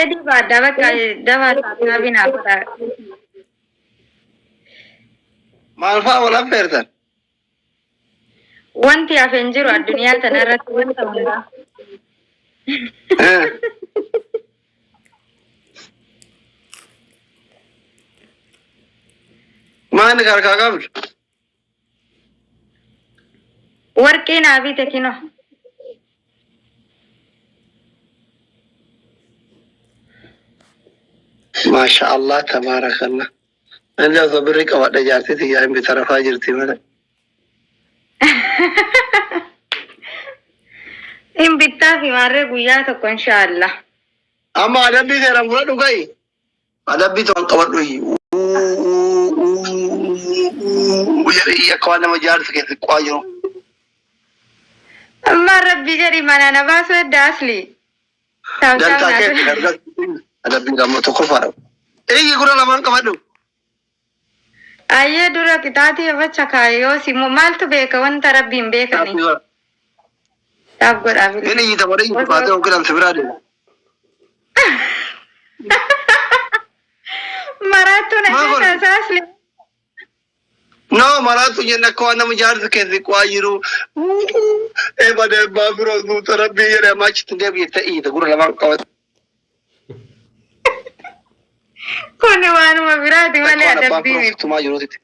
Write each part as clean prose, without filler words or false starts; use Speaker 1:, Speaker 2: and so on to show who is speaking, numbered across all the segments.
Speaker 1: Reedii baaddaa bakka dafaa tap naa godhaa.
Speaker 2: Maal fa'aa wal affeertan?
Speaker 1: Wanti hafe hin jiru addunyaa tana irratti wanta hundaa.
Speaker 2: Eh. Maal harkaa qabdu?
Speaker 1: Warqii naa bite kino.
Speaker 2: Maasha Allah tabaarakallah. Inni osoo birri qabadhe jaartii tiyyaa hin bita rafaa jirti malee.
Speaker 1: Hin bittaa fi maarree guyyaa tokko inshaallah.
Speaker 2: Amma adabbii seeraan fudhadhu ga'i. Adabbii to'an qabadhu. Jedhee akka waan nama jaarsa keessa qo'aa jiru.
Speaker 1: Amma rabbi jedhi mana na baasuu edda asli. Taabtaab
Speaker 2: Dantaa
Speaker 1: naa
Speaker 2: keetti
Speaker 1: godha.
Speaker 2: argatu. Adabbii lama tokkoffaadha. Iyyi gura lamaan qabadhu.
Speaker 1: Ayyee dura qixaatii abacha kaayyoo si maaltu beeka wanta rabbiin beekani. Taaf godhaa
Speaker 2: Inni
Speaker 1: bilis.
Speaker 2: iyyita warri iyyitu kaatee hogganaan si biraa deema.
Speaker 1: Maraattuu na
Speaker 2: Maa
Speaker 1: keessa
Speaker 2: godhu?
Speaker 1: saasli.
Speaker 2: No, maraatu jenna akka waan nama jaarsa keessa qo'aa jiru. Eebade abbaa biroo guutuu rabbii jedhee amma achitti deebi'e ta'e iyyita gurra lamaan qabate.
Speaker 1: Kuni waanuma biraati
Speaker 2: Akka
Speaker 1: malee
Speaker 2: waan abbaan
Speaker 1: adabbii
Speaker 2: biroo
Speaker 1: miti.
Speaker 2: tumaa jiruuti.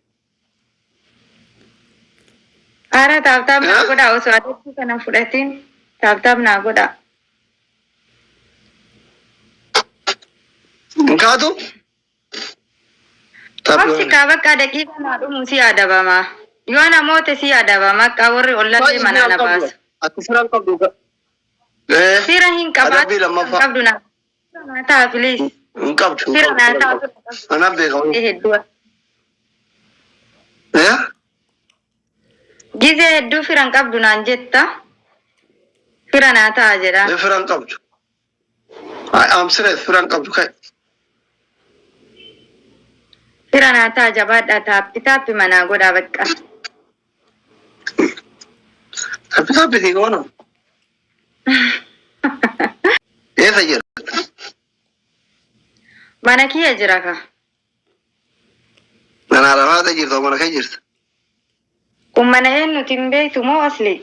Speaker 1: Ara tap tap naa
Speaker 2: Eh?
Speaker 1: godhaa osoo adabbii kana hin fudhatiin tap tap naa godhaa.
Speaker 2: Hin kaatu?
Speaker 1: Obsi kaa bakka daqiiqa naa dhumu si adabama. Yoo namoota si adabama akka warri ollallee manaa na baasu.
Speaker 2: Ati fira hin qabdu.
Speaker 1: Fira hin
Speaker 2: Adabbii
Speaker 1: qabaatu hin
Speaker 2: lammaffaa.
Speaker 1: qabdu naa naa ta'a please.
Speaker 2: Hin qabdu. Hin
Speaker 1: Fira
Speaker 2: qabdu.
Speaker 1: naa
Speaker 2: Fira hin
Speaker 1: ta'a
Speaker 2: qabdu.
Speaker 1: fira qabdu
Speaker 2: Anaaf beeka.
Speaker 1: hedduu.
Speaker 2: Eh?
Speaker 1: Gizee hedduu fira hin qabdu naan jetta. Fira naa ta'a jedha.
Speaker 2: Fira hin qabdu. I am serious. Fira hin qabdu. Kai.
Speaker 1: Fira naa ta'a jabaadhaa taappi taappi manaa godhaa bakka.
Speaker 2: Taappi taappi si goona. Eessa jira?
Speaker 1: Mana kiyya jira ka.
Speaker 2: Mana lafaata jirta mana kee jirta.
Speaker 1: Kun mana eenyuti hin beektu moo asli?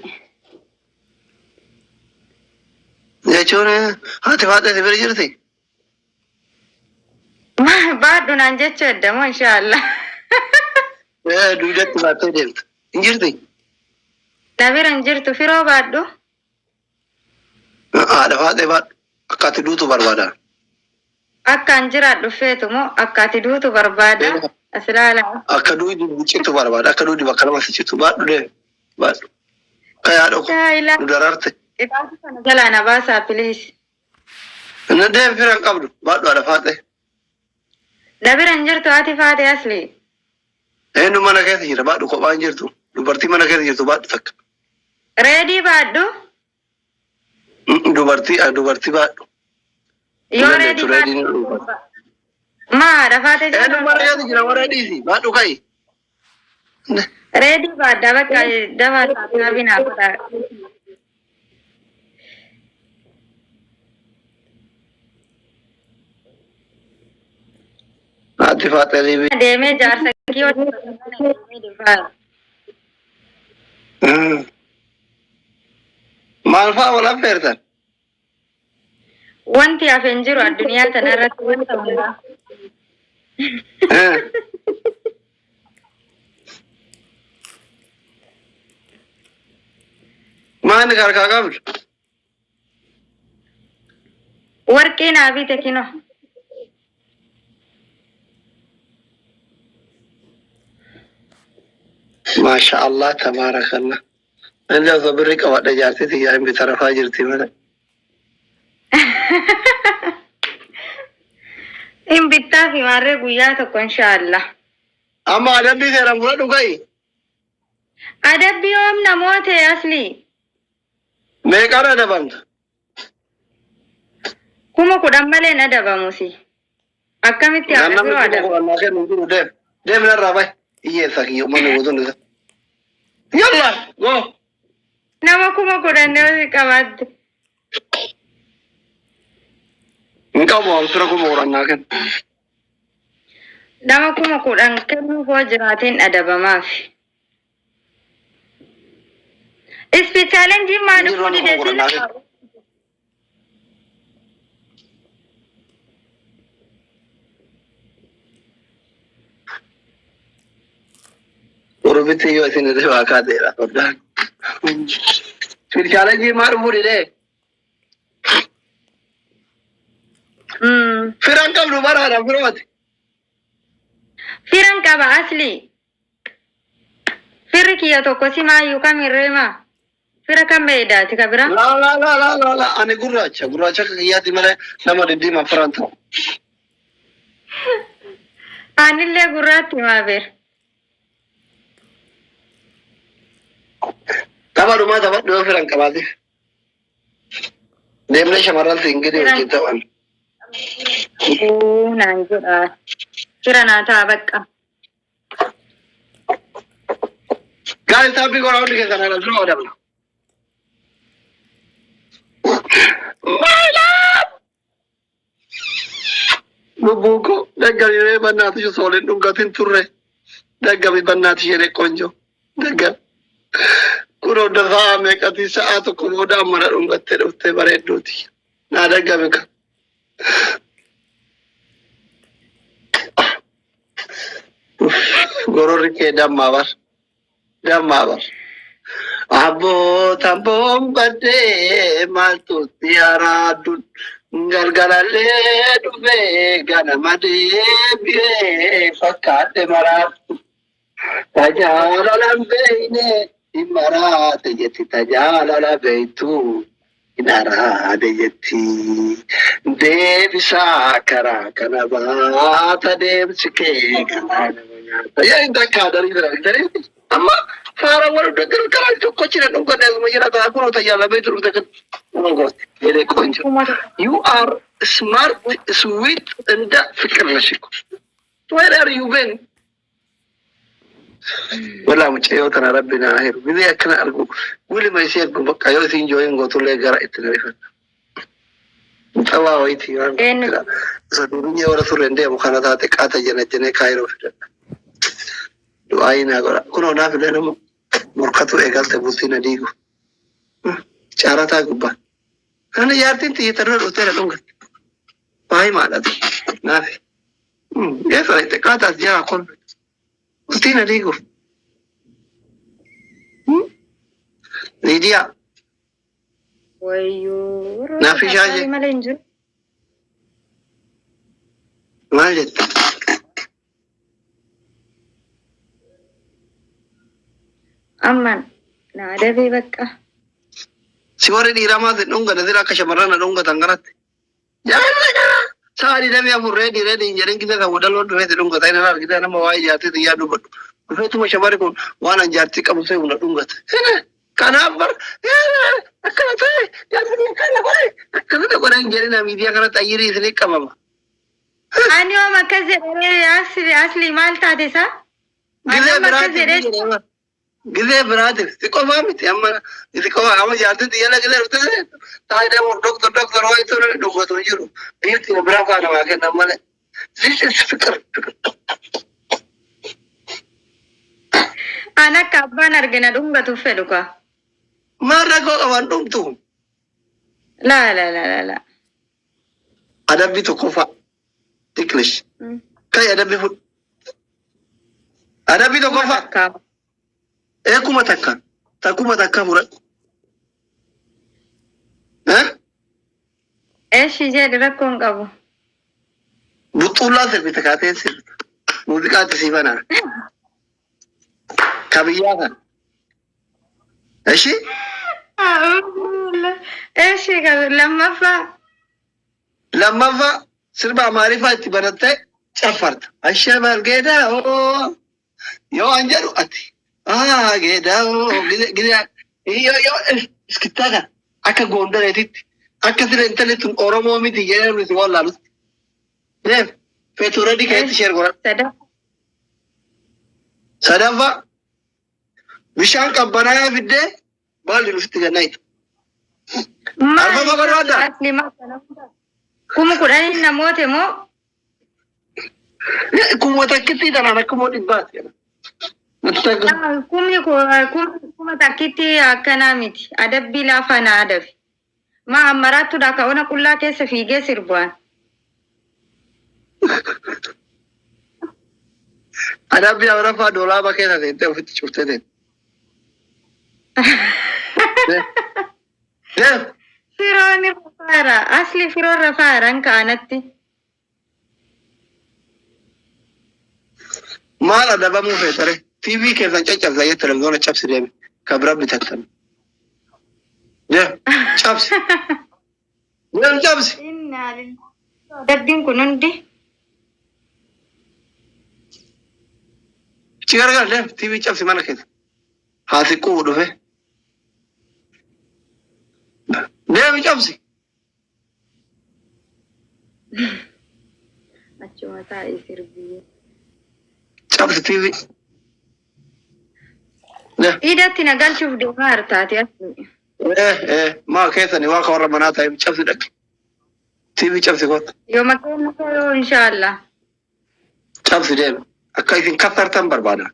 Speaker 2: Jechuun haati faatee si bira jirti.
Speaker 1: Baadhu naan jechuu edda moo inshaallah.
Speaker 2: Duudatti baattee deemta. Hin jirti.
Speaker 1: Na bira hin jirtu firoo baadhu.
Speaker 2: Haadha faatee baadhu. Akka ati duutu barbaada.
Speaker 1: Akka an jiraadhu feetu moo akka ati duutu barbaada? As ilaalaa.
Speaker 2: Akka duudi citu barbaada. Akka duudi bakka lama si citu. Baadhu deemi. Baadhu. Akka yaadho ko.
Speaker 1: Laa ilaa.
Speaker 2: Nu dararte.
Speaker 1: Qixaatu kana jalaa na baasaa please.
Speaker 2: Na deemi fira hin qabdu. Baadhu haadha faatee.
Speaker 1: Na bira hin jirtu haati faate asli.
Speaker 2: Eenyu mana keessa jira? Baadhu kophaa hin jirtu. Dubartii mana keessa jirtu baadhu takka.
Speaker 1: Reedii baadhu.
Speaker 2: Dubartii dubartii baadhu.
Speaker 1: Yoo
Speaker 2: Hin
Speaker 1: reedii
Speaker 2: dandeettu reediin
Speaker 1: baadhu.
Speaker 2: hin dhuunfatu.
Speaker 1: Maa haadha faate
Speaker 2: Eenyu mana keessa jira warra dhiisi. Baadhu ka'i.
Speaker 1: Reedii baadhaa bakka dafaa saapsaabii naa godhaa.
Speaker 2: Haati faatee liibii.
Speaker 1: Deemee jaarsa kiyoo deemee dhufaa.
Speaker 2: Maal fa'a wal affeertan?
Speaker 1: Wanti hafe hin jiru addunyaa tana irratti wanta hundaa.
Speaker 2: Maal harkaa qabdu?
Speaker 1: Warqii naa bite kino.
Speaker 2: Maasha Allah tabaarakallah. Inni osoo birri qabadhe jaartii tiyyaa hin bita rafaa jirti malee.
Speaker 1: Hin bittaa fi maarree guyyaa tokko inshaallah.
Speaker 2: Amma adabbii seeraan fudhadhu ga'i.
Speaker 1: Adabbii yoom namoota aslii?
Speaker 2: Meeqaan adabamta?
Speaker 1: 10,000 malee hin adabamu si. Akkamitti haadha
Speaker 2: Namni
Speaker 1: biroo
Speaker 2: kuma
Speaker 1: adaba?
Speaker 2: kudhan naa kennu hin jiru deem. Deem narraa bahi. Hiyyeessa kiyya uummanni guutuun isaa. Yalla go.
Speaker 1: Nama 10,000 yoo si qabaatte.
Speaker 2: Hin qabu waan fira 10,000 naa kenna.
Speaker 1: Nama 10,000 kennuuf hoo jiraateen adabamaaf. Speed challenge maa
Speaker 2: Hin jiru
Speaker 1: dhufuu
Speaker 2: nama
Speaker 1: dide
Speaker 2: 10,000 naa kenna. Oromitti yoo isin irra waa kaateera. Speed challenge maa dhufuu didee? Firan qabdu baraadha firooti.
Speaker 1: Firan qaba asli. Firri kiyya tokko si maayyuu kamirree maa? Fira kam beeydaati ka bira?
Speaker 2: Laa laa laa laa laa laa ani gurraacha gurraacha akka kiyyaatti malee nama diddiimaa firan ta'u.
Speaker 1: Anillee gurraatti maa beer.
Speaker 2: Tapha dhumaa taphadhu yoo firan qabaate. Deemnee shamarran siingilii wajjin taphanna.
Speaker 1: Uu naan jedha. Fira naa ta'a bakka.
Speaker 2: Guys, taappii godhaa hundi keessan haala dura odabna. My love! Lubbuu koo daggami mee bannaati sooleen dhungatin turre. Daggami bannaati ishee qoonjoo. Daggami. Kun hunda sa'a meeqatii sa'a tokko booda amma na dhungattee dhuftee bareedduuti. Naa daggami ka. Gororri kee dammaa bar. Dammaa bar. Abboo tamboon baddee maaltu si araadduun galgalallee dhufee ganama deebi'ee fakkaadhe maraadhu. Tajaalala hin beekne hin maraate jetti tajaalala beektu hin araade jetti. Deebisaa karaa kana baata deemsi kee karaa nama nyaata. Yaa hin takkaa darii bira darii amma faara wal gargaraa tokko jira dhungadhe asuma jira ta'a kunoo tajaajila beektu dhufte kan nama goote jedhee qoonjo. You are smart, sweet and ፍቅር ነሽ እኮ። Where are you been? Walaa mucayyoo tana rabbi naa hiru. Gizee akkana argu gulima isii argu bakka yoo isiin jooyin gootullee gara itti na rifata. Xawaa wayitii waan
Speaker 1: Eenyu?
Speaker 2: isa duriyyee warra surreen deemu kana taate qaata jena jenee kaayiroo fidadha. Du'aayii naa godha. Kunoo naaf illee nama morkatu eegalte bultii na diigu. Caarataa gubbaa. Kana jaartiin xiyyeetta dura dhuftee na dhungatte. Waa himaadhati. Naafi. Geessa xiqqaa taas jaa kun. Bultii na diiguuf. Liidiyaa.
Speaker 1: Wayyoo.
Speaker 2: Naaf ishaa
Speaker 1: malee hin jiru.
Speaker 2: Maal jette?
Speaker 1: Amman na adabee bakka.
Speaker 2: Si warri dhiiraa maal sin dhungate sila akka shamarran na dhungatan kanatti. Jaalladha. Sa'a 24 ready ready hin jedhin gisee kan wadaloon dhufee si dhungata inni argitee nama waa'ee jaartii xiyyaa dubbadhu. Dhufeetuma shamarri kun waan an jaartii qabu se'u na dhungata. Kanaaf bar akkana ta'e jaartii akkana godhe akkana godhe hin jedhin miidiyaa kanatti ayyirii isinii qabama.
Speaker 1: Ani yoom akkas jedhee asli asli maal taate isaa? Ani
Speaker 2: Gisee
Speaker 1: yoom akkas
Speaker 2: biraatiif
Speaker 1: jedhee
Speaker 2: jedhee Gizee biraatiif si qofaa miti amma si qofaa amma jaartiin xiyya gisee dhufte taa'ee deemuuf doktor doktor wayituu namni dubbatu hin jiru. Biyyattiin biraa faa namaa kennan malee. This is fikir.
Speaker 1: An akka abbaan argina dhungatuuf fedhu kaa.
Speaker 2: Maal rakkoo qaban dhumtu?
Speaker 1: Laa laa laa laa laa.
Speaker 2: Adabbii tokkoffaa. English. Kai adabbii fudhu. Adabbii tokkoffaa.
Speaker 1: Takka.
Speaker 2: Ee 1000. Ta 1000 fudhadhu. Eh?
Speaker 1: Eshi jedhi rakkoo hin qabu.
Speaker 2: Buxxuullaa sirbita kaatee sirbita. Muuziqaatti sii banaa. Ka biyyaa kana. Eshi?
Speaker 1: Eshi lammaffaa.
Speaker 2: Lammaffaa sirba Amaariffaa itti banattee caffarta. Ashabar geedaa oo yoo an jedhu ati aa geedaa oo gide gide yoo yoo iskittaa kana akka goondareetitti akka sila intalli tun Oromoo miti jedhee nuti wallaalutti. Deem feetuu ready keetti sheer godhadhu.
Speaker 1: Sadaffaa.
Speaker 2: Sadaffaa bishaan qabbanaa'aa fiddee baalli nutti gannaa itti.
Speaker 1: Maali?
Speaker 2: Arfaffa barbaaddaa?
Speaker 1: Asli maal kana hunda? 10,000 namoota moo?
Speaker 2: Kuma takkitti tanaan akkuma dhibbaati. Natti takka.
Speaker 1: Kumni kuma takkitti akkanaa miti. Adabbii laafaa na adabe. Maa ammaraattuudha ka ona qullaa keessa fiigee sirbaan.
Speaker 2: Adabbii afuraffaa doolaaba keessa seentee ofitti cuftee teette. Deem.
Speaker 1: Firoon rafaara. Asli firoon rafaara hin ka'anatti.
Speaker 2: Maal adabamuu feetare? TV keessan caccabsa jette televizoona cabsi deemi. Ka bira bitattan. Deem cabsi. Deem cabsi.
Speaker 1: Innaa lillahi. Adabbiin kun hundi.
Speaker 2: Ci gargar deem TV cabsi mana keessa. Haati qubu dhufe. Deemi cabsi.
Speaker 1: Achuma taa'ee sirbii.
Speaker 2: Cabsi TV.
Speaker 1: Iidatti na galchuuf deemaa jirtaati asii.
Speaker 2: Maa keessani waa ka warra manaa ta'e cabsi dhaqi. TV cabsi kottu.
Speaker 1: Yooma kennu yoo inshaallah.
Speaker 2: Cabsi deemi. Akka isin kassartan barbaada.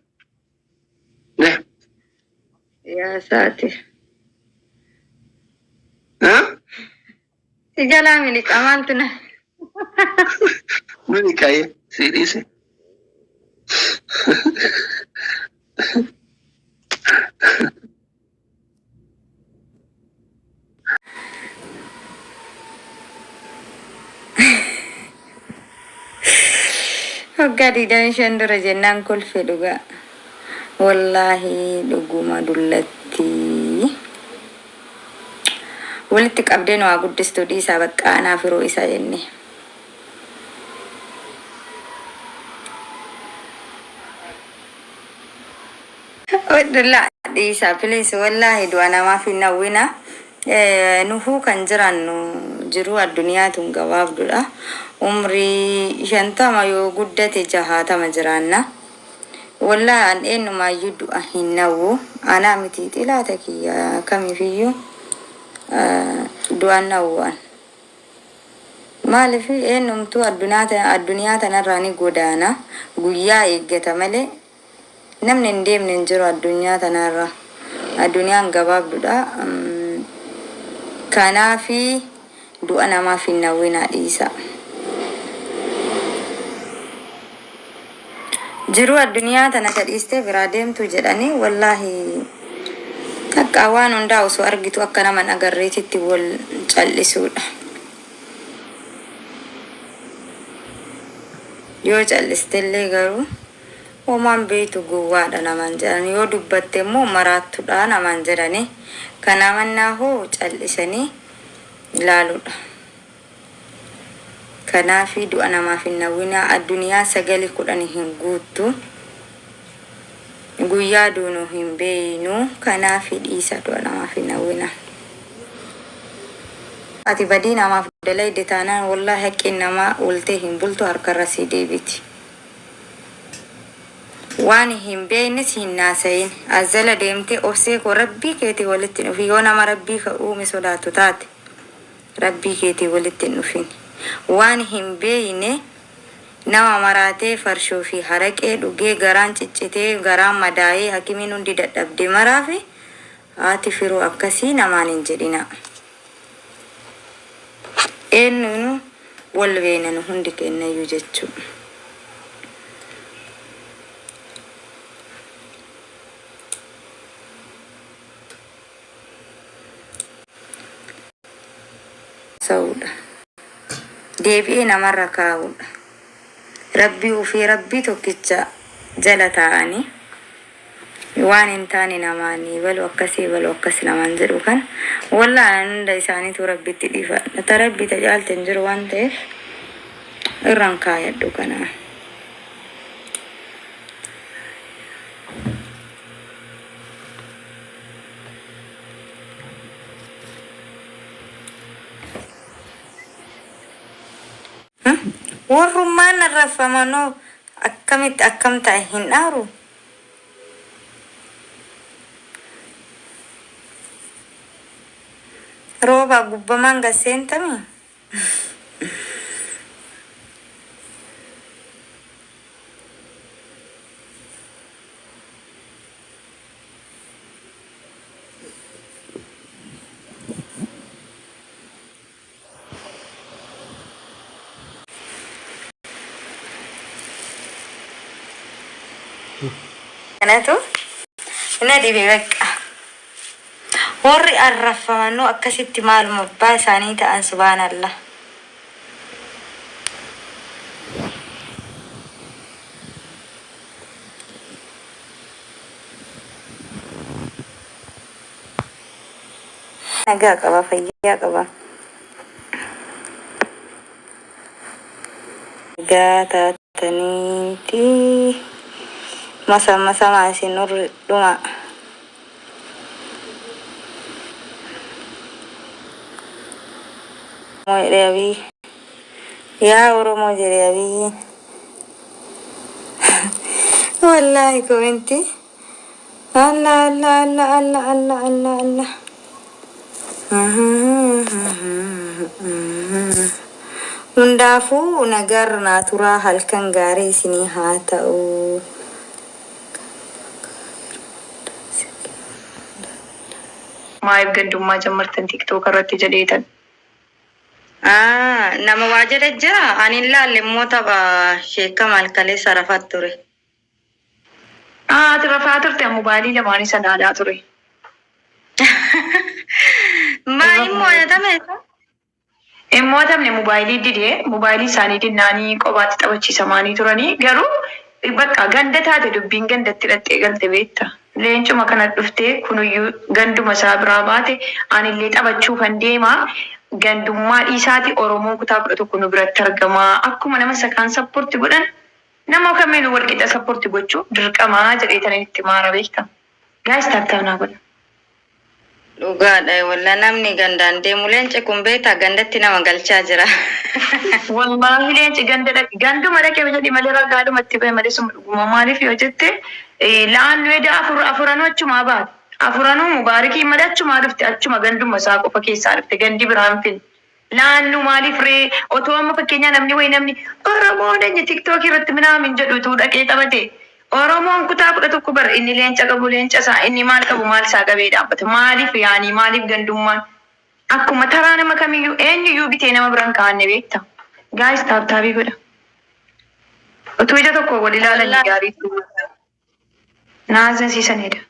Speaker 2: Deem.
Speaker 1: Yaa saati.
Speaker 2: Eh?
Speaker 1: Si jalaa miliqa maaltu na.
Speaker 2: Mini ka'ee si dhiise.
Speaker 1: Waggaa 25 dura jennaan kolfe dhugaa. Wallaahi dhuguma dullatti. Walitti qabdee nu haa guddistu dhiisaa bakka anaa firoo isaa jennee. Laa dhiisaa please, wallaahi du'a namaaf hin hawwina. Nuhuu kan jiraannu jiruu addunyaa tun gabaabdudha. Umrii 50 yoo guddate 60 jiraanna. Wallaahi an eenyumaayyuu du'a hin hawwu. Anaa miti xilaata kiyya kamiifiyyuu du'an hawwu an. Maaliif eenyumtuu addunyaa tanarraa ni godaana, guyyaa eeggata malee namni hin deemne hin jiru addunyaa tanarra. Addunyaan gabaabdudha. Kanaafi du'a namaaf hin hawwinaa dhiisa. Jiruu addunyaa tana ta dhiistee biraa deemtu jedhanii, wallaahi takka waan hundaa osoo argitu akka nama hin agarreetitti wal cal'isuudha. Yoo cal'istellee garuu homaan beeytu, gowwaadha namaan jedhan, yoo dubbatte immoo maraattudha namaan jedhani. Kanaa mannaa hoo cal'isanii ilaaluudha. Kanaafi du'a namaaf hin hawwinaa. Addunyaa sagali kudhani hin guuttu. Guyyaa duunu hin beeynu. Kanaafi dhiisa, du'a namaaf hin hawwinaa. Ati badii namaaf dalayde taanaan, wallaahi haqqiin namaa ooltee hin bultu, harkarra sii deebiti. Waan hin beeynes hin naasayin. As jala deemtee obsee koo rabbii keetii walitti hin dhufin, yoo nama rabbii ka uume sodaattu taate rabbii keetii walitti hin dhufin. Waan hin beeyne nama maraatee farshoo fi haraqee dhugee garaan ciccitee garaan madaayee hakimiin hundi dadhabde maraafi haati firoo akkasii namaan hin jedhinaa. Eenyuunu wal beeyna nu hundi keennayyuu jechuu. Haasa'uudha. Deebi'ee namarra kaa'uudha. Rabbii ufii rabbii tokkicha jala taa'anii waan hin taane namaan ebalu akkasii ebalu akkas namaan jedhu kana wallaahi an hunda isaaniitu rabbitti dhiifadha. Ta rabbii ta caalte hin jiru waan ta'eef irraan kaayadhu kana. Warrummaan arrabfamanoo akkamitti akkam ta'e hin dhaaru? Roobaa gubbamaan gad seentami? Kanatu na dhibe bakka. Warri arraffamanuu akkasitti maaluma abbaa isaanii ta'an, subhaanallah. Nagaa qaba, fayyaa qaba. Nagaa taataniiti masa masamaa isin nurri dhuma. Oromoo jedhee Abiyyi. Yaa Oromoo jedhe Abiyyiin. Wallaahi komentii. Allah Allah Allah Allah Allah Allah Allah. Hundaafuu nagaarra naa turaa, halkan gaarii isinii haa ta'u.
Speaker 3: Maaliif gandummaa jammartan TikTok irratti jedheetan.
Speaker 1: Ah, nama waa jedhe jira. Ani hin laalle immoo tapha sheekka malkalee sarafat ture.
Speaker 3: Ah, ati rafaa turte, mobaayilii lamaanii sana alaa ture.
Speaker 1: Maa hin mo'atame isa?
Speaker 3: Hin mo'atamne, mobaayilii didee, mobaayilii isaanii dinnaanii kophaatti taphachiisamaanii turanii, garuu bakka ganda taate dubbiin gandatti hidhattee galte beekta. Leencuma kana dhuftee kunuyyuu ganduma isaa biraa baate, anillee taphachuufan deema. Gandummaa dhiisaati, Oromoon kutaa 11 nu biratti argama. Akkuma nama isa kaan support godhan nama kamiinuu wal qixa support gochuu dirqamaa jedheetaniin itti maara beekta. Guys, tap tap naa godha.
Speaker 1: Dhugaadha walla, namni gandaan deemu, leenci kun beektaa gandatti nama galchaa jira.
Speaker 3: Wallaahi leenci ganda dhaqe, ganduma dhaqe jedhi malee ragaadhuma itti bahe malee suma dhuguma. Maaliif yoo jette, la'aannu eda afur afuranuu achumaa baate, afuranuu mubaarikii malee achumaa dhufte, achuma ganduma isaa qofa keessaa dhufte, gandi biraan fin la'aannu. Maaliif ree, otoo amma fakkeenyaa namni wayi, namni Oromoon eenyu TikTokii irratti minaamin jedhu utuu dhaqee taphate, Oromoon kutaa 11 bar inni leenca qabu leenca isaa, inni maal qabu maal isaa qabee dhaabbata. Maaliif yaanii, maaliif gandummaan? Akkuma taraa nama kamiyyuu eenyuyyuu bitee nama biran kaa'anne beekta. Guys, tap tapii godha. Utuu ija tokko wal ilaalanii
Speaker 1: Wallaahi.
Speaker 3: gaarii ture. Na azzansiisanidha.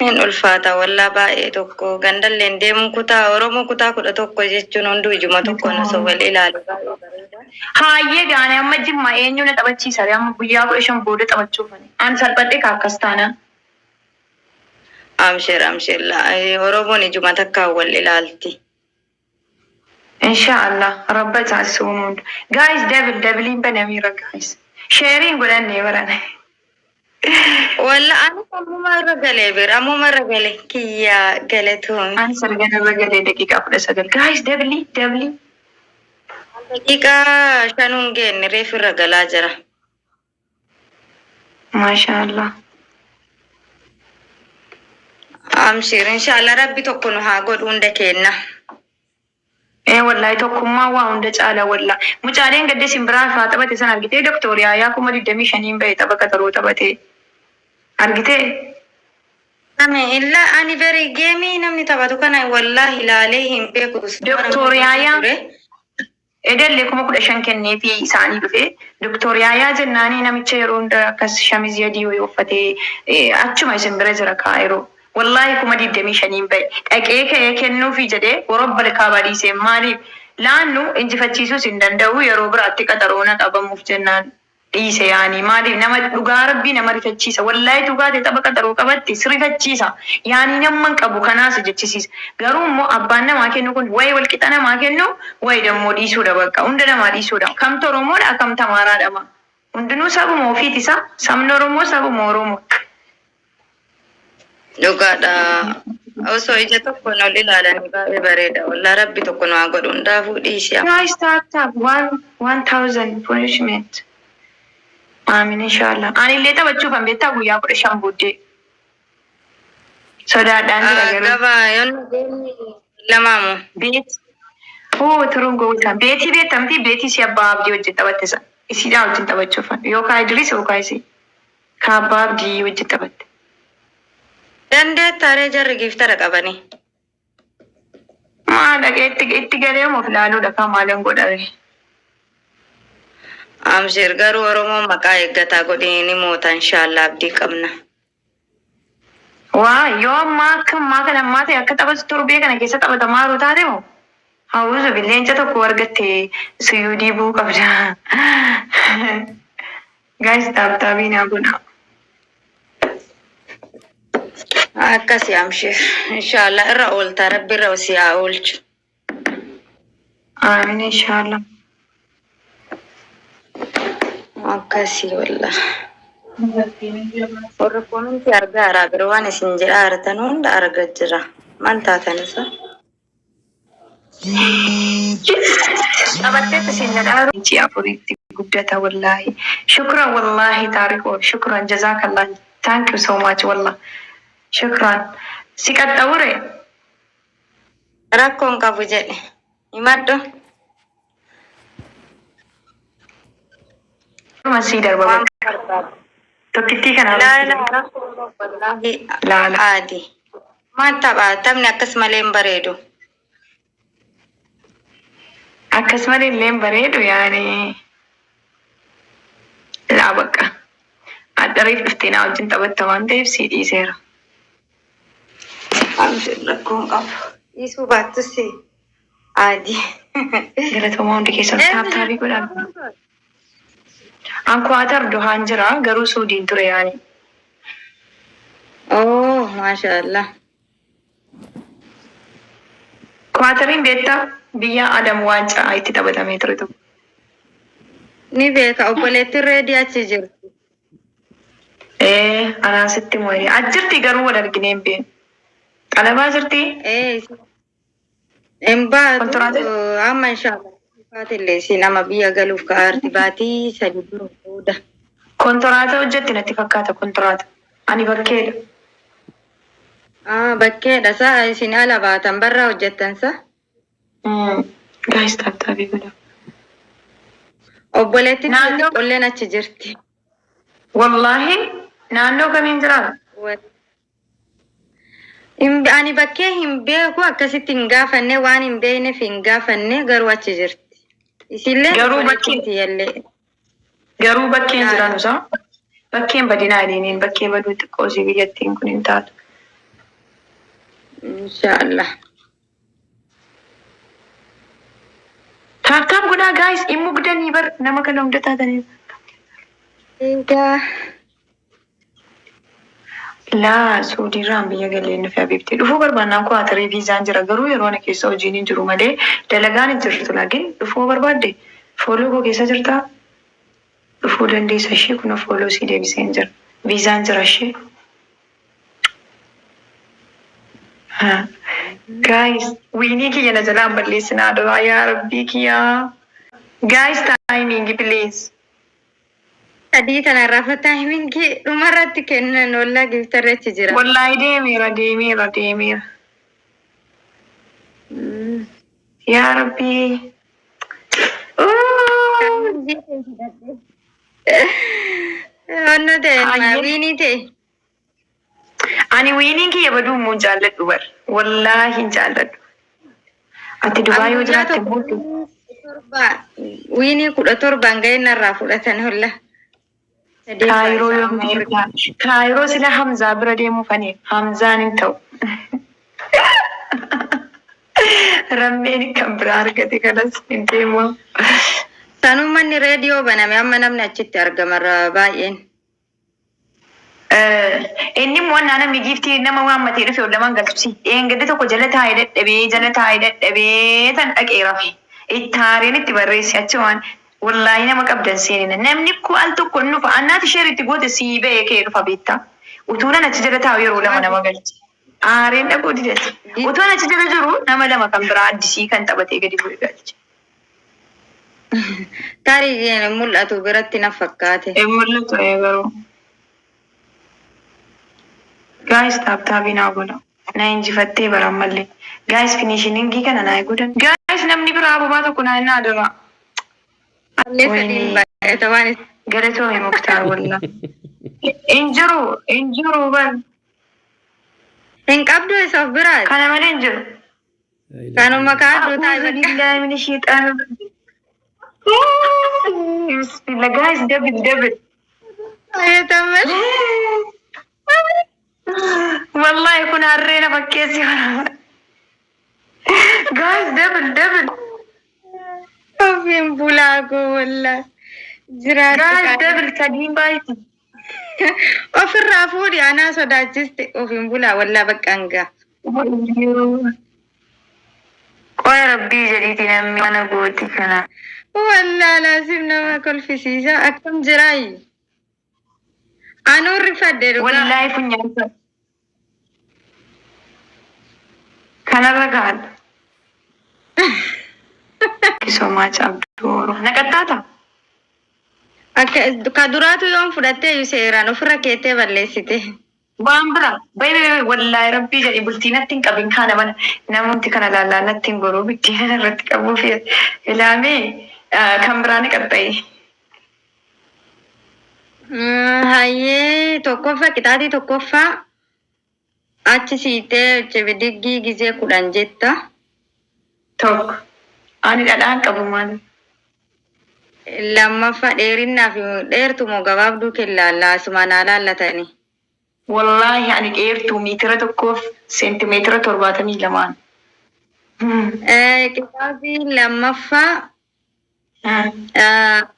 Speaker 1: Hin ulfaata wallaa baay'ee tokko, gandalleen deemuun kutaa Oromoo kutaa 11 jechuun hunduu ijuma tokkoon osoo wal ilaalu baay'ee bareeda.
Speaker 3: Haayyee gaane, amma Jimma eenyu na taphachiisa ree? Amma guyyaa 15 booda taphachuufani. An salphadhe ka akkas taanaan.
Speaker 1: Amshir amshir, Oromoon ijuma takkaan wal ilaalti.
Speaker 3: Inshallah rabba taasisuu hunda. Guys, double doubleiin banamiira guys. Shareiin godhanne barane.
Speaker 1: Walla ani ammuma irra galee bira, ammuma irra galee kiyyaa galatoon.
Speaker 3: Ani sargan irra galee daqiiqaa 19. Guys, double double.
Speaker 1: Daqiiqaa shanuun geenne, reef irra galaa jira.
Speaker 3: Maasha Allah.
Speaker 1: Amshir, inshallah rabbi tokko nu haa godhu hunda keenna.
Speaker 3: Ee wallahi, tokkummaa waa hunda caala walla. Mucaaleen gadde simbiraa faa taphate san argitee? Doktor Yaayaa 25,000n bahe tapha qaxaroo taphate. Argitee?
Speaker 1: Ame illa ani beri gameii namni taphatu kana wallahi ilaalee hin beeku.
Speaker 3: Doktor Yaayaa. Edellee 15,000 kenneefii isaanii dhufe. Doktor Yaayaa jennaanii, namicha yeroo hunda akkas shamizii adii wayii uffatee achuma isin bira jira Kaayiroo. Wallaahi 25,000n bahe. Dhaqee ka'ee kennuufii jedhee worobba kaabaa dhiisee. Maaliif? Laannu injifachiisuus hin danda'u, yeroo biraatti qaxaroona qabamuuf jennaan dhiise yaanii. Maaliif, nama dhugaa rabbii nama rifachiisa. Wallaahi dhugaate tapha qaxaroo qabatti si rifachiisa. Yaanii nama hin qabu kanaas jechisiisa. Garuu immoo abbaan namaa kennu kun wayi walqixa namaa kennu, wayi dammoo dhiisuudha bakka. Hunda namaa dhiisuudha. Kamtu Oromoodha, kamtu Amaaraadha maa? Hundinuu sabuma ofiiti isaa. Sabni Oromoo sabuma Oromoo.
Speaker 1: Dhugaadha. Osoo ija tokkoon ol ilaalanii baay'ee bareeda. Wallaa rabbi tokko nu haa godhu, hundaafuu dhiisi amma.
Speaker 3: Guys, tap tap one one thousand punishment. Aamin inshallah. Ani illee taphachuuf an beektaa guyyaa 15 booddee. Sodaadhaan jira garuu.
Speaker 1: Gabaa yoon deemni lamaamu.
Speaker 3: Beet. Oo, turuun gowwisaa. Beetii beektamti, beetii si abbaa abdii wajjin taphatte san. Isiidhaa wajjin taphachuuf. Yookaan Idris yookaan isii. Ka abbaa abdii wajjin taphatte.
Speaker 1: Dandeettaaree jarri giiftara qabanii.
Speaker 3: Maa dhaqee itti galee of ilaaluudha kan maalan godhare.
Speaker 1: Amshir garuu Oromoon maqaa eeggataa godhi ni moota inshaallah abdii qabna.
Speaker 3: Waa yoo ammaa akka ammaa kana ammaa ta'e akka tapha torbee kana keessa taphatamaa jiru taate moo hawwisu leenca tokko argatte suyuudii bu'uu qabda. Guys, tap tapii naa godha.
Speaker 1: Akkasi amshir inshaallah irra oolta rabbi irra si haa oolchu.
Speaker 3: Amiin inshaallah.
Speaker 1: Akkasi wallah. Warri commentii argaa jira bira waan isin jedhaa jirtan hunda argaa jira. Maal taatan isa?
Speaker 3: Taphatteetti isin jedhaa ji'a afuritti guddata wallaahi. Shukran wallaahi taarikoo shukran jazaakallah. Thank you so much wallah. Shukran. Si qaxxaure.
Speaker 1: Rakkoon qabu jedhe. Himadhu.
Speaker 3: Masii darba
Speaker 1: Waan
Speaker 3: bakka.
Speaker 1: barbaadu.
Speaker 3: Tokkittii kana
Speaker 1: Laa
Speaker 3: irratti
Speaker 1: laa rakkoon qabu wallaahi
Speaker 3: laala.
Speaker 1: aadi. Maal tapha taphni akkas malee hin bareedu.
Speaker 3: Akkasumallee illee hin bareedu yaani laa bakka. Adhariif dhuftee naa wajjin taphatta waan ta'eef sii dhiiseera.
Speaker 1: Amshir rakkoon qabu. Dhiisuu baattus aadi.
Speaker 3: Galatoomaa hundi keessan
Speaker 1: Eenyu
Speaker 3: tap tapii godhaa.
Speaker 1: jirtu?
Speaker 3: An Kuwaatar Dohaan jira garuu Suudiin ture yaani.
Speaker 1: Oh, maashaallah.
Speaker 3: Kuwaatariin beektaa biyya Adam waancaa itti taphatamee ture tokko.
Speaker 1: Ni beeka obboleettiin reedii achi jirti.
Speaker 3: Ee anaa sitti mo'ee. As jirti garuu wal arginee hin beeknu. Xalabaa jirti.
Speaker 1: Ee hin baatu
Speaker 3: Kontiraata
Speaker 1: amma inshaallah baatillee isin amma biyya galuuf ka'aarti baatii 3 dura booda.
Speaker 3: Kontiraata hojjetti natti fakkaata kontiraata. Ani bakkeedha.
Speaker 1: Ah, bakkeedha sa isin ala baatan barraa hojjettan sa?
Speaker 3: Guys, tap tapii godhaa.
Speaker 1: Obboleettiin
Speaker 3: Naannoo
Speaker 1: xiqqoolleen achi jirti.
Speaker 3: Wallaahi naannoo kamiin jiraata?
Speaker 1: Ani bakkee hin beeku akkasitti hin gaafanne waan hin beekneef hin gaafanne garuu achi jirti. Isillee
Speaker 3: Garuu
Speaker 1: obboleettiin
Speaker 3: bakkee
Speaker 1: tiyyallee.
Speaker 3: Garuu bakkeen
Speaker 1: Laala.
Speaker 3: jiran isaa bakkeen badinaa adiiniin bakkee baduu xiqqoo si biyyattiin kun hin taatu.
Speaker 1: Inshaallah.
Speaker 3: Tap tap godhaa guys hin mugdanii bar nama kana hunda taatanii.
Speaker 1: Egaa
Speaker 3: Laa Suudiirraan biyya galee nufi habibti. Dhufuu barbaannaan kuwaatarii viizaan jira garuu yeroo ana keessa hojiin hin jiru malee dalagaan hin jirtu laakiin dhufuu barbaadde follow koo keessa jirtaa dhufuu dandeessa ishee kun follow sii deebisee hin jira. Viizaan jira ishee. Guys, winii kiyya na jalaan balleessinaa duraa yaa rabbii kiyyaa. Guys, timing please.
Speaker 1: Sadii kana rafa timingii dhumarratti kennan wallaa giftarri achi jira.
Speaker 3: Wallaahi deemeera deemeera deemeera. Yaa rabbii.
Speaker 1: Timingii kee fudhadhe. Wanno ta'e
Speaker 3: Hayyee.
Speaker 1: winii ta'e.
Speaker 3: Ani winiin kiyya baduu immoo hin jaalladhu bar. Wallaahi hin jaalladhu. Ati
Speaker 1: Ani
Speaker 3: Dubaay yoo
Speaker 1: guyyaa
Speaker 3: jiraatte
Speaker 1: tokko
Speaker 3: immoo
Speaker 1: winii 17n ga'een narraa fudhatan holla. Sadii
Speaker 3: Kaayiroo
Speaker 1: isaa
Speaker 3: yoo
Speaker 1: amma warri
Speaker 3: deemta. Kaayiroo sila Hamzaa bira deemuuf ani Hamzaan hin ta'u. Rammeen kan biraa argate kanas hin deemu.
Speaker 1: Sanuu manni reediyoo baname amma namni achitti argamarra baay'een.
Speaker 3: Inni immoo annaa namni giiftii nama waammatee dhufe ol lamaan galchusi. Dheengadda tokko jala taa'ee dadhabee jala taa'ee dadhabee tan dhaqee rafe. Itti haareen itti barreesse achumaan wallaahi nama qabdan seenina. Namni koo al tokko hin dhufa. Annaati sheer itti goote sii ba'ee ka'ee dhufa beektaa. Utuu nan achi jala taa'u yeroo lama nama galche. Aareen dhaquu didate. Utuu an achi jala jiru nama lama kan biraa addisii kan taphatee gadi bu'e galche.
Speaker 1: Tarii mul'atu biratti na fakkaate.
Speaker 3: Hin mul'atu ee garuu. Guys, tap tapii naa godha. Na injifattee bara ammallee. Guys, finishingii kana naa godhan. Guys, namni biraa ababaa tokko naa hin adara.
Speaker 1: Allee sadiin
Speaker 3: Wayne
Speaker 1: baay'ata waan isa.
Speaker 3: galatoomi Muktaar wallah. Hin jiru hin jiru bar.
Speaker 1: Hin qabdu isa of biraati.
Speaker 3: Kana malee hin jiru.
Speaker 1: Kanuma kaadhu taa'e
Speaker 3: A'uuzu
Speaker 1: bakka.
Speaker 3: billaahi mina shayxaani rajiim. Bismillah guys, double double.
Speaker 1: Ayyatammal.
Speaker 3: Wallahi kun harree na fakkeessi. Guys, double double.
Speaker 1: Ofiin bulaa koo wallaahi. Jiraatu
Speaker 3: Guys,
Speaker 1: qaala.
Speaker 3: double sadiin baay'ee.
Speaker 1: Ofirraa fuudhi, anaa sodaachiste. Ofiin bulaa wallaa bakka hangaa.
Speaker 3: Qoya rabbii jedhiiti namni mana gooti kana.
Speaker 1: Wallaa laasim nama kolfisiisa. Akkam jiraayi? Anuu rifadhe dhugaa.
Speaker 3: Wallahi funyaan kanarra gaadha. So much Abduu. Naqattaata?
Speaker 1: Akka ka duraatu yoon fudhattee iyyuu seeraan ofirra keettee balleessite.
Speaker 3: Waan bira bay bay bay, wallahi rabbii jedhi bultii natti hin qabin kana mana namooti kana laallaa natti hin goruu bittiin irratti qabuuf ilaamee kan biraa ni qaxxaye.
Speaker 1: Hayyee, tokkoffaa, qixaatii tokkoffaa achi siitee cibidiggii gizee 10 jetta.
Speaker 3: Tokko. Ani dhadhaan qabu maali?
Speaker 1: Lammaffaa, dheerinnaa fi dheertu moo gabaabduu kellaallaa asuma naa laallatanii.
Speaker 3: Wallaahi ani dheertuu 1 cm 72n.
Speaker 1: Qixaatii lammaffaa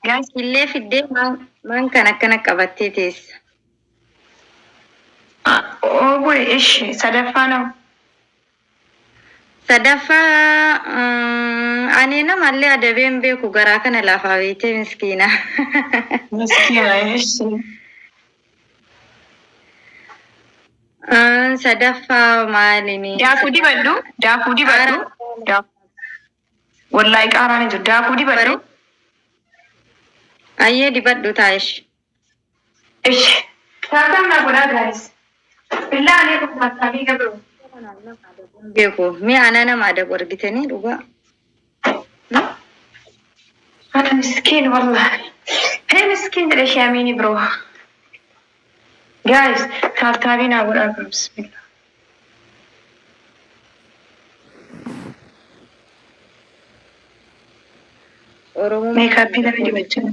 Speaker 3: Guys,
Speaker 1: illee fiddee maan kan akkana qabattee teessa.
Speaker 3: Oh boy, ishi sadaffaa nama.
Speaker 1: Sadaffaa, ani namallee adabeen beeku garaa kana lafaa beektee miskiina.
Speaker 3: Miskiina ishi.
Speaker 1: Sadaffaa maalini?
Speaker 3: Daakuu dibadhu, daakuu dibadhu. Daakuu. Wallaahi qaaraan hin jiru. Daakuu dibadhu.
Speaker 1: Ayyee, dibadhu taa'ish.
Speaker 3: Ishi. Taataan naa godhaa guys. Billaa alee kun taataabii gabroo.
Speaker 1: Beeku mi'a ana nama adabu argitanii dhugaa.
Speaker 3: أنا مسكين والله، هي مسكين jedhe shaamiini bro. Guys, tap tapii naa godhaa bro. Bismillah.
Speaker 1: Oromoo
Speaker 3: Makeup lama dibachaa.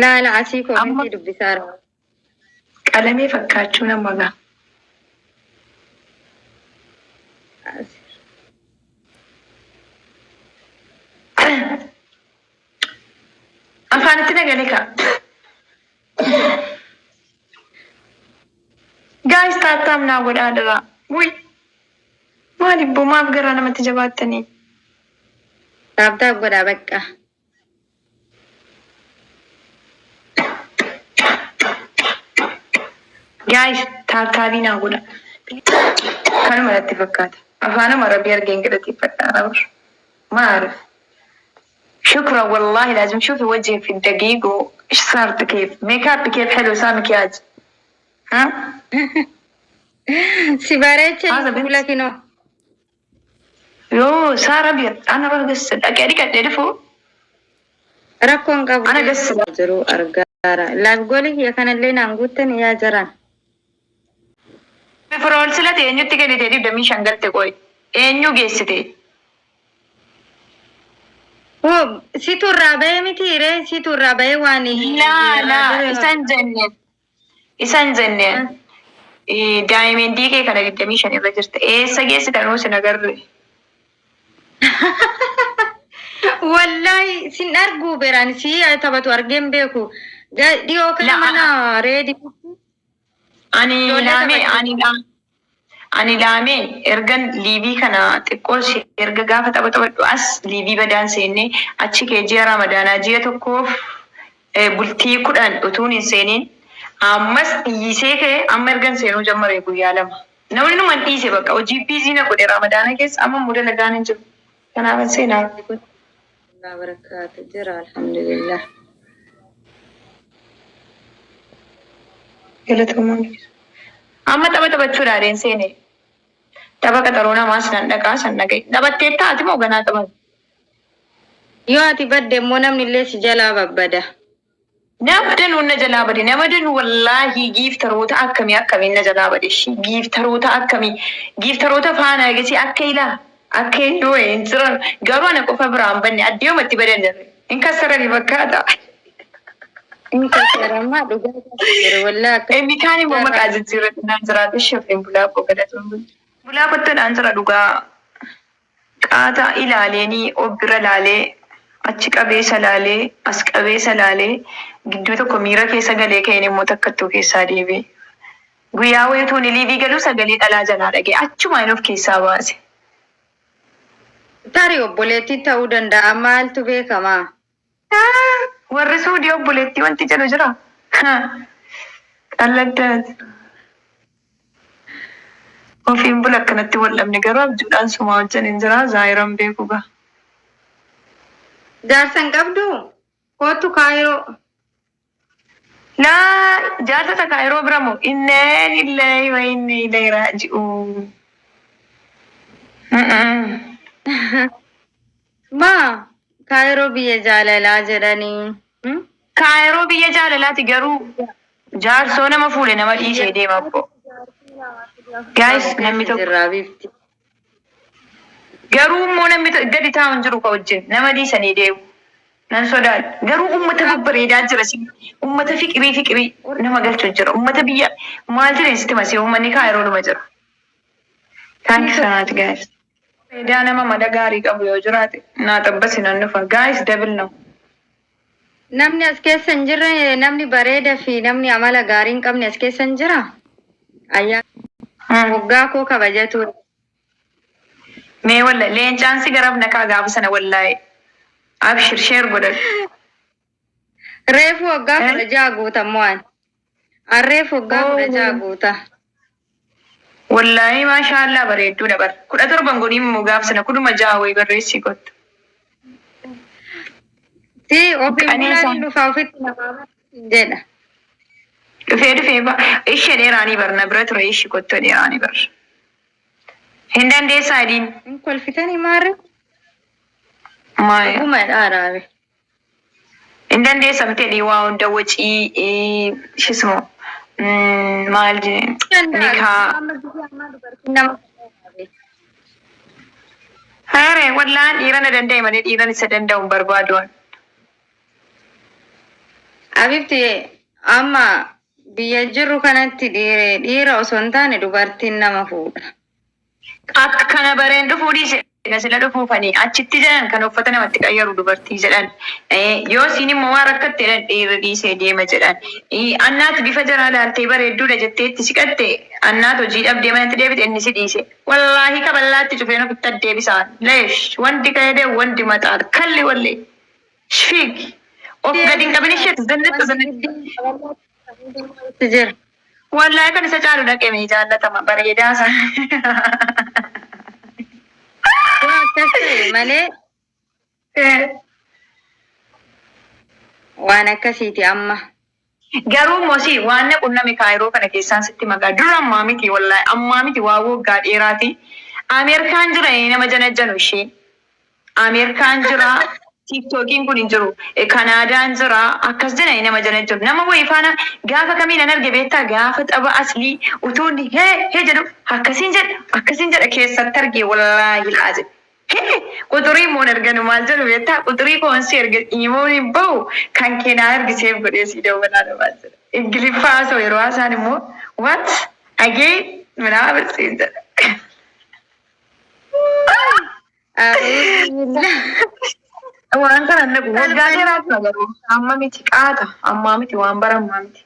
Speaker 1: Laala asii
Speaker 3: Amma
Speaker 1: comment dubbisaa jira.
Speaker 3: Qalamee fakkaachuu nama gaa. Afaanitti nagalee kaa. Guys, tap tap naa godhaa dira. Wuy. Maaliif boo maaf garaa namatti jabaattanii?
Speaker 1: Tap tap godhaa bakka.
Speaker 3: Guys, tap tapii naa godha. Kanuma natti fakkaata. Afaanuma rabbii argeen galateeffadha. ما أعرف، شكرا والله. لازم شوفي وجهي في الدقيق وإيش صارت، كيف ميك اب، كيف حلو صار مكياج ها.
Speaker 1: Si bareeche
Speaker 3: هذا بنت
Speaker 1: fuula kinoo.
Speaker 3: يو صار ابيض، انا اروح اغسل اقعد اقعد
Speaker 1: Rakkoon qabu
Speaker 3: انا اغسل.
Speaker 1: Jiru argaara. Laaf goolii kiyya kanallee naan guuttan yaa jiran.
Speaker 3: Firool silate eenyutti kennite 25 galte qoy eenyu geessite?
Speaker 1: Hoo situ irraa bahee miti ree, situ irraa bahee waan
Speaker 3: Laa laa, isan jenne isan jenne diamond kee kana 25 irra jirte eessa geessitan nuu sin agarre.
Speaker 1: Wallahi sin arguu beraan si taphatu argeen beeku. Dhiyoo kana
Speaker 3: La
Speaker 1: mana reedi
Speaker 3: ani
Speaker 1: ijoollee
Speaker 3: laamee
Speaker 1: taphachuu.
Speaker 3: Ani laamee ergan live kana xiqqoo ishee erga gaafa tapha taphadhu as live badaan seenne achi kee ji'a ramadaanaa ji'a tokkoof bultii 10 utuun hin seeniin ammas dhiisee ka'e amma ergan seenuu jammare guyyaa 2. Namni numan dhiise bakka hojii busy na godhe ramadaana keessa amma immoo dalagaan hin jiru. Kanaafan seenaa.
Speaker 1: Allah barakaatu jira, alhamdulillah.
Speaker 3: Galatoomaa. Amma tapha taphachuudhaan hin seene. Tapha qaxaroo namaas nan dhaqaa san dhaqee. Taphattee taati moo ganaa taphatu?
Speaker 1: Yoo ati badde immoo namni illee si jalaa babbada.
Speaker 3: Nama danuu na jalaa bade, nama danuu wallaahi gifteroota akkamii akkamiin na jalaa bade, gifteroota akkamii, gifteroota faana eegasi akka ilaa Akka eenyu wayii hin jiran garuu ana qofa biraan banne addeematti badan jirre. Hin kassaranii fakkaata.
Speaker 1: Hin kassaramaa dhugaa jira wallaahi akka.
Speaker 3: Inni kaan immoo maqaa jijjiirratinaan jiraatu shafeen bulaa koo galatoon. Bulaa kottoodhaan jira dhugaa. Qaata ilaaleenii of bira laalee achi qabeessa laalee as qabeessa laalee gidduu tokko miira keessa galee ka'een immoo takkattuu keessaa deebi'e. Guyyaa wayituun liivii galuu sagalee dhalaa jalaa dhaga'e achumaan of keessaa baase.
Speaker 1: Tarii obboleettii ta'uu danda'a, maaltu beekamaa?
Speaker 3: Warri Suudii obboleettii wanti jedhu jira. Qalladdaati. Ofiin bula akkanatti wal dhabne garuu abjuudhaan sumaa wajjin hin jira zaayiran beeku gaa.
Speaker 1: Jaarsa hin qabdu? Kootu Kaayiroo.
Speaker 3: Laa jaarsa takka yeroo bira moo innaa lillahi wa inna ilayhi raaji'uun.
Speaker 1: Maa Kaayiroo biyya jaalalaa jedhanii.
Speaker 3: Kaayiroo biyya jaalalaati garuu jaarsoo nama fuudhe nama dhiisee deema abbo. Guys, namni tokko
Speaker 1: Jirraa bifti.
Speaker 3: Garuu immoo namni gadi taa'u hin jiru ka wajjin nama dhiisanii deemu. Nan sodaadha. Garuu uummata babbareedaa jira si. Uummata fiqirii fiqirii nama galchu jira. Uummata biyya maal jedheen sitti masee uummanni Kaayiroodhuma jira. Thank you so much, guys. Bareedaa nama mala gaarii qabu yoo jiraate naa xabbasi nan dhufa. Guys, double now.
Speaker 1: Namni as keessa hin jirre, namni bareeda fi namni amala gaarii hin qabne as keessa hin jira. Ayyaana waggaa koo kabajatu.
Speaker 3: Mee walla leencaan si garaf naqaa gaafa sana wallaahi. Abshir, share godhadhu.
Speaker 1: Reefu waggaa 16 guuta mo'an. An reefu waggaa 16 guuta.
Speaker 3: Wallaahi maashaallah, bareedduudha bar. 17 godhiin immoo gaafa sana 16 wayii barreessii kottu.
Speaker 1: Si ofiin
Speaker 3: Qanii
Speaker 1: bulaan
Speaker 3: isaa.
Speaker 1: hin dhufa ofitti namaa jedha.
Speaker 3: Dhufee dhufee ba ishee dheeraanii bar na bira ture ishi kottu dheeraanii bar. Hin dandeessaa adiin.
Speaker 1: Hin kolfitanii maarri?
Speaker 3: Maaya.
Speaker 1: Dhuguma dhaaraabe.
Speaker 3: Hin dandeessa miti adii waa hunda wacii shismoo maal nikaa.
Speaker 1: Nama
Speaker 3: Haare wallaan dhiira na danda'e malee dhiiran isa danda'u hin barbaadu.
Speaker 1: Abibti, amma biyya jirru kanatti dhiira osoo hin taane dubartiin nama fuudha.
Speaker 3: Akka kana bareen dhufuu dhiise sila dhufuufanii achitti jedhan kan uffata namatti qayyaru dubartii jedhan. Yoo isiin immoo waan rakkatte jedhan dhiirri dhiisee deema jedhan. Annaati bifa jaraa laaltee bareedduudha jettee itti siqatte, annaat hojii dhabdee manatti deebite, inni si dhiise. Wallaahi kaballaatti cufeen ofitti addeebisaan. Leesh wanti ka'ee wanti maxaal kalli wallee. Shfiig. Of gadi hin qabin ishee zannatti zannatti.
Speaker 1: Jira.
Speaker 3: Wallaahi kan isa caalu dhaqee mee jaallatama bareedaa sana.
Speaker 1: Yoo akkas ta'e malee waan akkasiiti amma.
Speaker 3: Garuu mosii waan na qunname Kaayiroo kana keessaan sitti magaa dura ammaa miti, wallaahi ammaa miti, waa waggaa dheeraati. Ameerikaan jira nama janajjanu ishee. Ameerikaan jira, TikTokiin kun hin jiru. Kanaadaan jira, akkas jedhanii nama janajjanu. Nama wayii faana gaafa kamiin an arge beektaa? Gaafa tapha aslii utuu inni hee hee jedhu akkasiin jedha akkasiin jedha keessatti arge, wallaahi laazi. Hee, quxurii immoo hin arganu maal jedhu beektaa? Quxurii koon si erge imoon hin bahu kan keenaa ergiseef godhee sii dawwalaa namaa jedha. Ingiliffaa haasa'u yeroo haasa'an immoo "What again?" minaamin siin jedha.
Speaker 1: A'uuzubillah.
Speaker 3: Waan kana naqu waggaa dheeraa tura garuu amma miti, qaata ammaa miti, waan bara ammaa miti.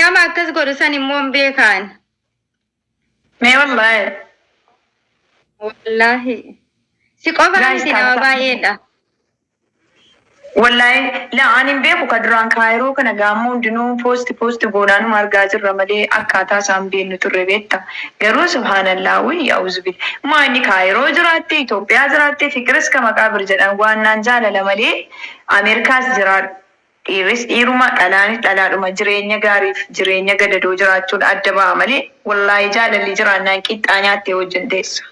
Speaker 1: Nama akkas godhu san immoo hin beekaan.
Speaker 3: Mee wallaahi.
Speaker 1: Wallaahi. Si qofa
Speaker 3: Guys,
Speaker 1: miti, nama baay'eedha.
Speaker 3: Wallaahi laa ani hin beeku ka duraan Kaayiroo kana gaammoo hundinuu post post goonaanuma argaa jirra malee akkaataa isaan beeknu turre beekta. Garuu subhaanallah, wayyi auzubil. Maa inni Kaayiroo jiraatte, Itoophiyaa jiraatte, fiqiris ka maqaa bir jedhan waan naan jaalala malee Ameerikaas jiraadhu. Dhiirris dhiiruma, dhalaanis dhalaadhuma, jireenya gaariif jireenya gadadoo jiraachuun adda ba'a malee wallaahi jaalalli jiraannaan qixxaa nyaattee wajjin teessa.